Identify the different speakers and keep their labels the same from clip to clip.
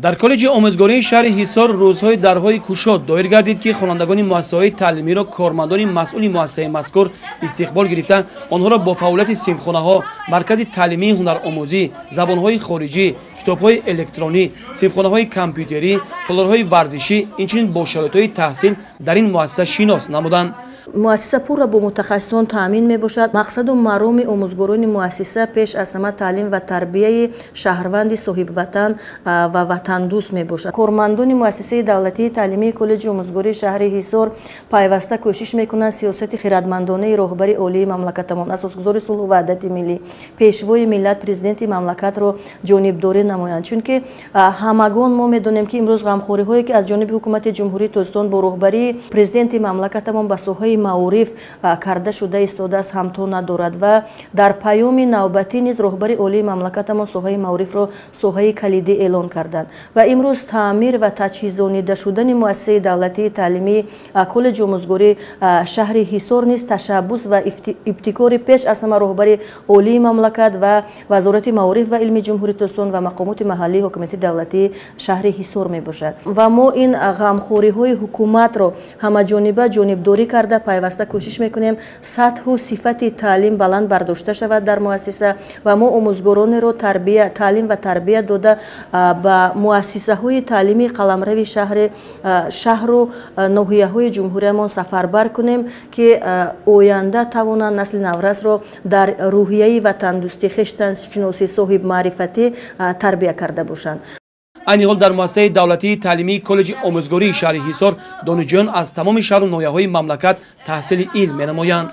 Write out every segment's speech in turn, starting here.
Speaker 1: Дар коллеҷи омӯзгории шаҳри Ҳисор рӯзҳои дарҳои кушод доир гардид, ки хонандагони муассисаҳои таълимиро кормандони масъули муассисаи мазкур истиқбол гирифта, онҳоро бо фаъолияти синфхонаҳо, маркази таълимии ҳунаромӯзӣ, забонҳои хориҷӣ, китобҳои электронӣ, синфхонаҳои компютерӣ, толорҳои варзишӣ, инчунин бо шароитҳои таҳсил дар ин муассиса шинос намуданд.
Speaker 2: Муассиса пурра бо мутахассисон таъмин мебошад. Мақсаду мароми омӯзгорони муассиса пеш аз ҳама таълим ва тарбияи шаҳрванди соҳибватан ва ватандӯст мебошад. Кормандони муассисаи давлатии таълимии коллеҷи омӯзгории шаҳри Ҳисор пайваста кӯшиш мекунанд сиёсати хирадмандонаи роҳбари олии мамлакатамон, асосгузори сулҳу ваҳдати миллӣ, пешвои миллат, президенти мамлакатро ҷонибдорӣ намоянд. Чунки ҳамагон мо медонем, ки имрӯз ғамхориҳое, ки аз ҷониби ҳукумати Ҷумҳурии Тоҷикистон бо роҳбарии президенти мамлакатамон ба соҳаи маориф карда шуда истодааст, ҳамто надорад ва дар паёми навбатӣ низ роҳбари олии мамлакатамон соҳаи маорифро соҳаи калидӣ эълон карданд ва имрӯз таъмир ва таҷҳизонида шудани муассисаи давлатии таълимии коллеҷи омӯзгории шаҳри Ҳисор низ ташаббус ва ибтикори пеш аз ҳама роҳбари олии мамлакат ва Вазорати маориф ва илми Ҷумҳурии Тоҷикистон ва мақомоти маҳаллии ҳокимияти давлатии шаҳри Ҳисор мебошад. Ва мо ин ғамхориҳои ҳукуматро ҳамаҷониба ҷонибдорӣ карда пайваста кӯшиш мекунем сатҳу сифати таълим баланд бардошта шавад дар муассиса ва мо омӯзгоронеро таълим ва тарбия дода ба муассисаҳои таълимии қаламрави шаҳру ноҳияҳои ҷумҳуриямон сафарбар кунем, ки оянда тавонанд насли наврасро дар рӯҳияи ватандӯстӣ, хештаншиносӣ, соҳибмаърифатӣ тарбия карда бошанд.
Speaker 1: Айни ҳол дар муассисаи давлатии таълимии коллеҷи омӯзгории шаҳри Ҳисор донишҷӯён аз тамоми шаҳру ноҳияҳои мамлакат таҳсили илм менамоянд.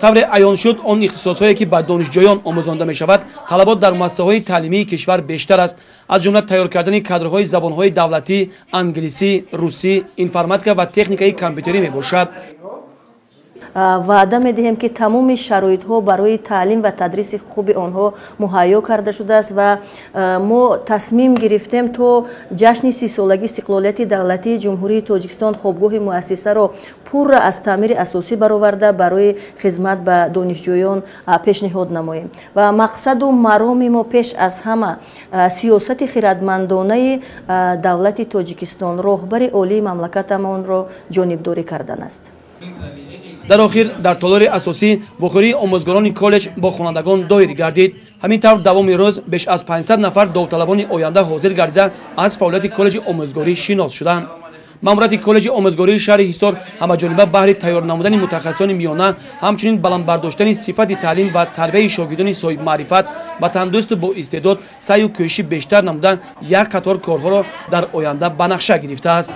Speaker 1: Тавре аён шуд, он ихтисосҳое, ки ба донишҷӯён омӯзонда мешавад, талабот дар муассисаҳои таълимии кишвар бештар аст. Аз ҷумла тайёр кардани кадрҳои забонҳои давлатӣ, англисӣ, русӣ, информатика ва техникаи компютерӣ мебошад.
Speaker 2: Ваъда медиҳем, ки тамоми шароитҳо барои таълим ва тадриси хуби онҳо муҳайё карда шудааст ва мо тасмим гирифтем то ҷашни 30-солагии истиқлолияти давлатии Ҷумҳурии Тоҷикистон хобгоҳи муассисаро пурра аз таъмири асосӣ бароварда барои хизмат ба донишҷӯён пешниҳод намоем. Ва мақсаду мароми мо пеш аз ҳама сиёсати хирадмандонаи давлати Тоҷикистон, роҳбари олии мамлакатамонро ҷонибдорӣ кардан аст.
Speaker 1: Дар охир дар толори асосӣ вохӯрии омӯзгорони коллеҷ бо хонандагон доир гардид. Ҳамин тавр давоми рӯз беш аз 500 нафар довталабони оянда ҳозир гардида аз фаъолияти коллеҷи омӯзгорӣ шинос шуданд. Маъмурияти коллеҷи омӯзгории шаҳри Ҳисор ҳамаҷониба баҳри тайёр намудани мутахассисони миёна, ҳамчунин баланд бардоштани сифати таълим ва тарбияи шогирдони соҳибмаърифат, ватандӯсту бо истеъдод саъю кӯшиши бештар намуда як қатор корҳоро дар оянда ба нақша гирифтааст.